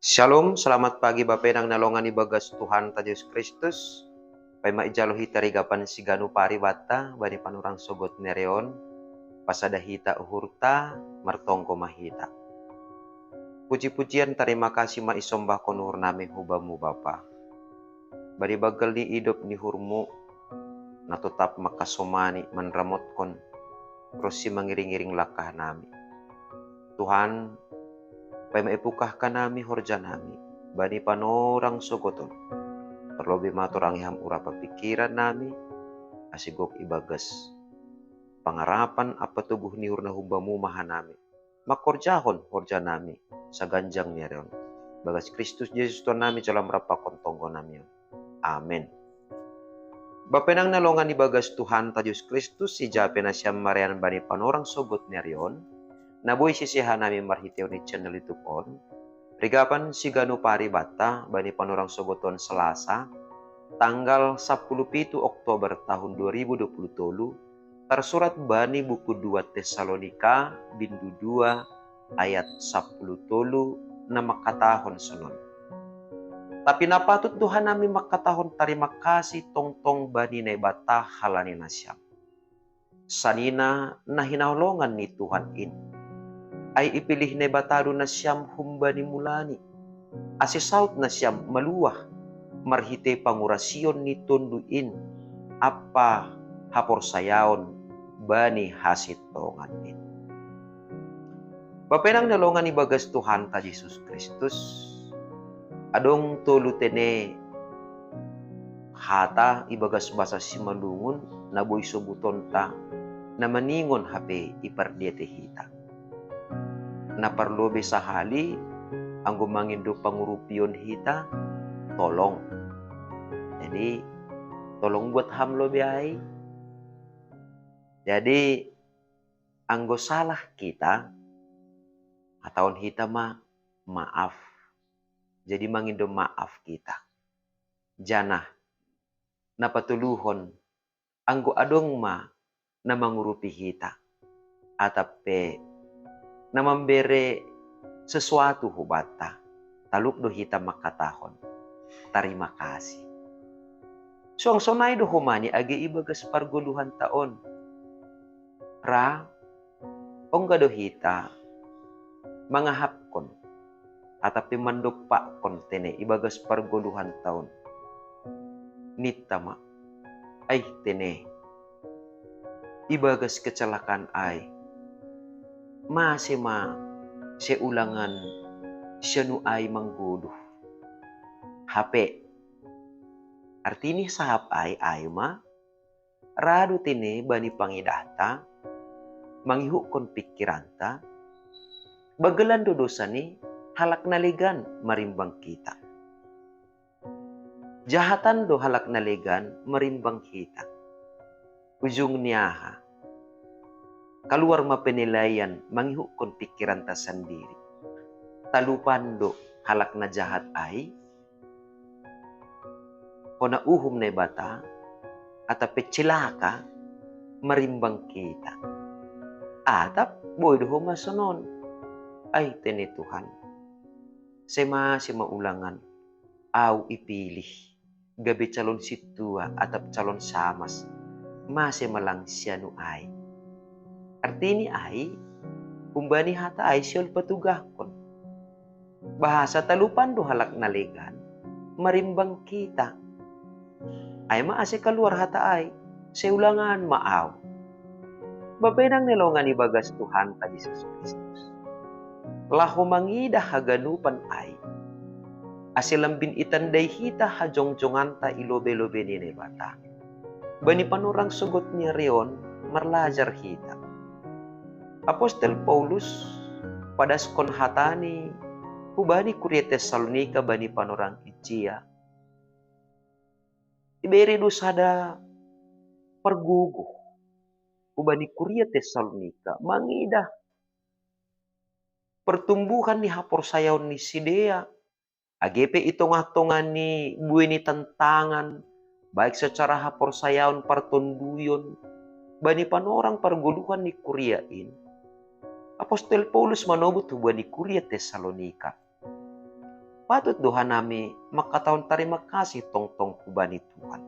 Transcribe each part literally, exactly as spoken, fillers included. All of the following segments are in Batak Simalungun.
Shalom, selamat pagi Bapenang na longan ibagas Tuhanta Jesus Kristus. Paima ijalo hita rigapan siganu paribata bani panorang sogot ni ari on, pasada hita uhurta, martonggo ma hita. Puji-pujian tarima kasih ma isombahkon uhur nami hu Bamu Bapa. Bani banggal ni idop ni uhurMu, na totap mangkasomani manramotkon ronsi mangiring-iring langkah nami. Tuhan, paima ipungkah hanami horja nami bani panorang sogot on. Tarlobei ma torangi Ham urapa pingkiran nami, ase gok ibagas pangarapan ampa toguh ni uhur na humbaMu ma hanami mangkorjahon horja nami saganjang ni ari on. Bagas Kristus Jesus Tuhan nami jalo Ham rampangkon tonggo nami on. Amen. Bapenang na longan ibagas Tuhanta Jesus Kristus, ija pe nasiam marean bani panorang sogot ni ari on, na boi sisehannami marhitehon ni channel YouTube on, rigapan siganu paribata bani panorang sogot on Selasa, tanggal sampulu pitu Oktober tahun dua ribu dua pulu tolu, tarsurat bani buku dua Tesalonika, bindu dua, ayat sampulu tolu, na mangkatahon sonon: Tapi na patut do hanami mangkatahon tarima kasih tongtong bani Naibata halani nasiam, sanina na hinaholongan ni Tuhan in. Ai ipilih Naibata do nasiam humbani mulani, ase saut nasiam maluah marhitei pangurasion ni Tonduy in ampa haporsayaon bani hasintongan in. Bapenang na longan ibagas Tuhanta Jesus Kristus, adong tolu tene hata ibagas bahasa Simalungun na boi sobutonta, na maningon hape ipardiatei hita. Na parlobei sahali, anggo mangindo pangurupion hita, tolong. Jadi, tolong buat ham lobei ai. Jadi, anggo salah hita, hatahon hita ma maaf. Jadi mangindo maaf hita. Janah na patoluhon, anggo adong ma na mangurupi hita, atap pe na mambere sesuatu hubanta, talup do hita mangkatahon tarima kasih. Suang sonai do homa ni age ibagas pargoluhanta on. Ra, ongga do hita mangahapkon atap pe mandompakkon tene ibagas pargoluhanta on. Ninta ma, ai tene, ibagas kecelakaan ai, mase ma sai ulangan sianu ai manggoluh. Hape, arti ni sahap ai, ai ma, ra do tene bani pangidahta, mangihutkon pingkiranta, banggalan do dousa ni halak na legan marimbang hita. Jahatan do halak na legan marimbang hita. Ujung ni aha? Kaluar ma penilaian mangihutkon pingkiranta sandiri. Talupan do halak na jahat ai, hona uhum Naibata, atap pe cilaka marimbang hita. Atap boi do homa sonon. Ai tene Tuhan, sai mase ma ulangan au ipilih gabe calon sintua atap calon samas, mase ma lang sianu ai. Arti ni ai, humbani hata ai sihol patugahkon. Bahasa talupan do halak na legan marimbang hita. Ai ma ase kaluar hata ai, sai ulangan ma au. Bapenang na longan ibagas Tuhanta Jesus Kristus, laho mangidah haganupan ai, ase lambin itandai hita hajongjonganta i lobei-lobei ni Naibata. Bani panorang sogot ni ari on marlajar hita. Apostel Paulus padaskon hatani hubani kuria Tesalonika bani panorang ijia. Ibere do sada pargogoh hubani kuria Tesalonika mangidah pertumbuhan ni haporsayaon ni sidea, age pe i tongah-tongah ni buei ni tantangan, baik secara haporsayaon, partonduyon, bani panorang pargoluhan ni kuria in, Apostel Paulus manobut hubani kuria Tesalonika. Patut do hanami mangkatahon tarima kasih tongtong hubani Tuhan.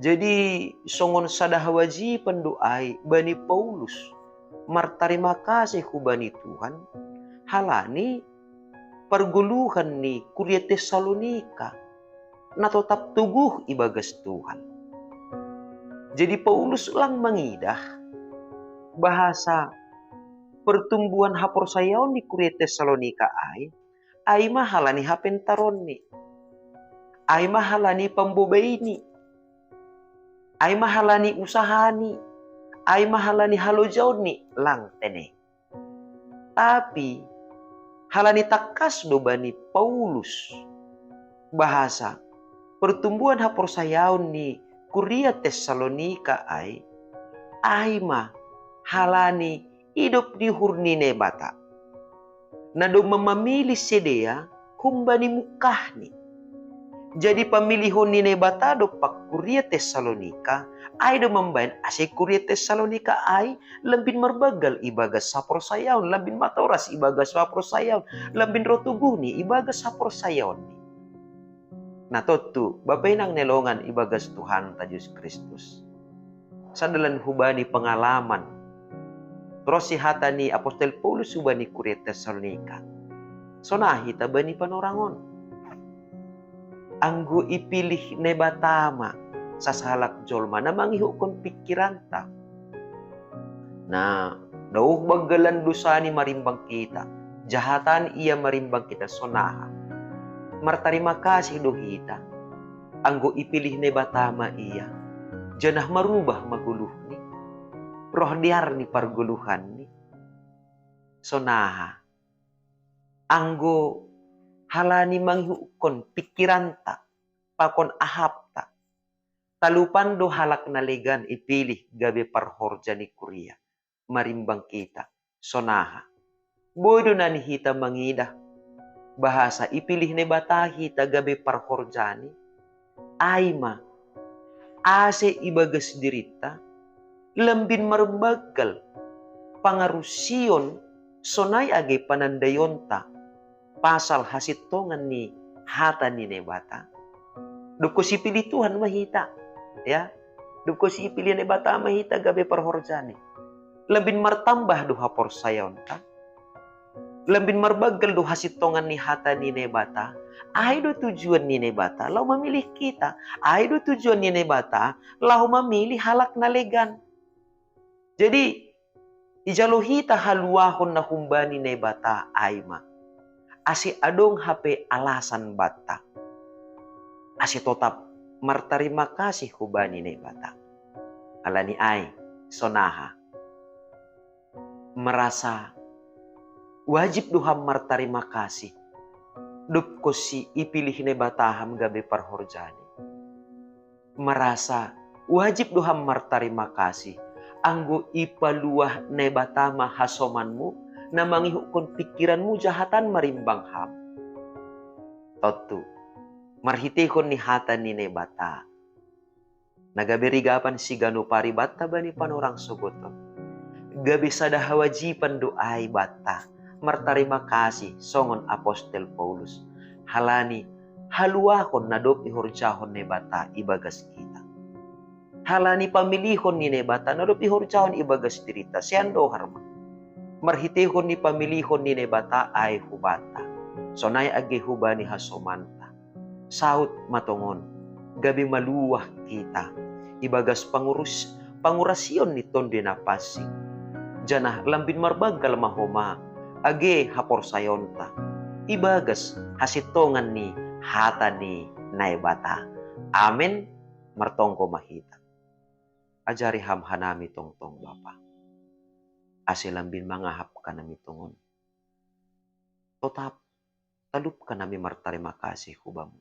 Jadi songon sada hawajiban do ai bani Paulus martarima kasih hubani Tuhan halani pargoluhan ni kuria Tessalonika na totap toguh ibagas Tuhan. Jadi Paulus lang mangidah bahasa pertumbuhan haporsayaon ni kuria Tessalonika ai, ai ma halani hapentaronni, ai ma halani pambobaini, ai ma halani usahani, ai ma halani halojaonni, lang tene. Tapi halani tangkas do bani Paulus bahasa pertumbuhan haporsayaon ni kuria Tessalonika ai, ai ma halani idop ni uhur ni Naibata na domma mamilih sidea humbani mungkahni. Jadi pamilihon ni Naibata dompak kuria Tessalonika ai do mambahen ase kuria Tessalonika ai lambin marbanggal ibagas haporsayaon, lambin matoras ibagas haporsayaon, lambin ro toguhni ibagas haporsayaonni. Na tontu, Bapa inang ni longan ibagas Tuhanta Jesus Kristus, sandalan hubani pengalaman ronsi hata ni apostel Paulus hubani kuria Tessalonika, sonai hita bani panorang on. Anggo ipilih Naibata ma sasahalak jolma na mangihuthon pingkiranta, na daoh banggalan dosani marimbang hita, jahatan ia marimbang hita, sonai martarima kasih do hita anggo ipilih Naibata ma ia, janah marubah ma goluhni, roh dear ni pargoluhanni. Sonai anggo halani mangihuthon pingkiranta pakon ahapta, talupan do halak na legan ipilih gabe parhorja ni kuria marimbang hita, sonai boi do nang hita mangidah bahasa ipilih Naibata hita gabe parhorjani, ai ma ase ibagas dirinta lambin marbanggal pangarusion sonai age panandaionta pasal hasintongan ni hata ni Naibata. Dobkon sipilih Tuhan ma hita, ya. Dobkon sipilih Naibata ma hita gabe parhorjani. Lambin martambah do haporsayaonta, lambin marbanggal do hasintongan ni hata ni Naibata. Ai do tujuan ni Naibata laho mamilih hita. Ai do tujuan ni Naibata laho mamilih halak na legan. Jadi ijalo hita haluahon na humbani Naibata ai ma ase adong hape alasan banta ase totap martarima kasih hubani Naibata. Halani ai, sonai merasa wajib do ham martarima kasih, dobkon si ipilih Naibata ham gabe parhorjani. Merasa wajib do ham martarima kasih anggo ipaluah Naibata ma hasomanmu na mangihuthon pingkiranmu jahatan marimbang ham. Tontu, marhiteihon ni hata ni Naibata na gabe rigapan siganup ari banta bani panorang sogot on, gabe sada hawajiban do ai banta martarima kasih songon apostel Paulus, halani haluahon na dob ihorjahon Naibata ibagas hita. Halani pamilihon ni Naibata na dob ihorjahon ibagas dirinta, sean dohar ma. Marhiteihon ni pamilihon ni Naibata ai hubanta, sonai age hubani hasomanta. Saut ma tongon, gabe maluah hita ibagas pangurus, pangurasion ni Tonduy Napansing, janah lambin marbanggal ma homa age haporsayaonta ibagas hasintongan ni hata ni Naibata. Amen. Martonggo ma hita. Ajari ham hanami tongtong, Bapa, ase lambin mangahap hanami tongon. Totap talup hanami martarima kasih hu Bamu,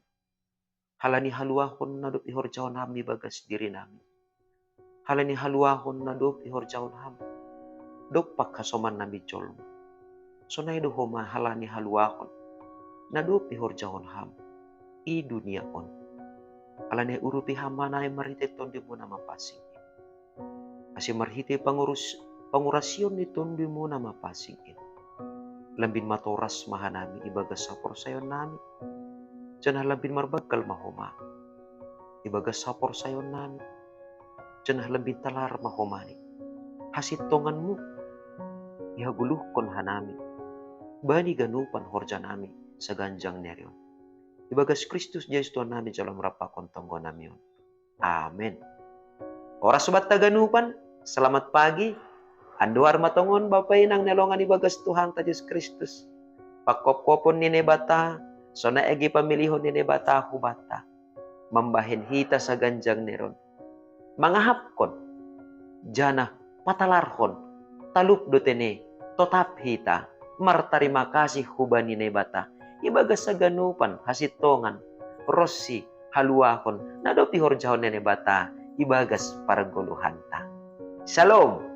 halani haluahon na dob ihorjahon Ham ibagas dirinami, halani haluahon na dob ihorjahon Ham dompak hasomannami jolma. Sonai do homa halani haluahon na dob ihorjahon Ham i dunia on. Alani ai urupi Ham ma nai marhitei Tonduy-Mu na mapansing in, ase marhitei pangurus, pangurasion ni Tonduy-Mu na mapansing in, Lambin matoras ma hanami ibagas haporsayaon nami, janah lambin marbanggal ma Ho ma ibagas haporsayaon nami, janah lambin talar ma Ho ma ni hasintonganMu, ihagoluhkon hanami bani ganupan horja nami saganjang ni ari on. Ibagas Kristus Jesus Tuhan nami, jalo Ham rap pakon tonggo nami on. Amen. Horas banta ganupan, selamat pagi. Andohar ma tongon Bapa inang ni longan ibagas Tuhanta Jesus Kristus, panghophopon ni Naibata, sonai age pamilihon ni Naibata hubanta, mambahen hita saganjang ni ari on, mangahapkon janah patalarhon, talup do tene totap hita martarima kasih hubani Naibata ibagas haganupan hasintongan ronsi haluahon na dob ihorjahon ni Naibata ibagas pargoluhanta. Shalom.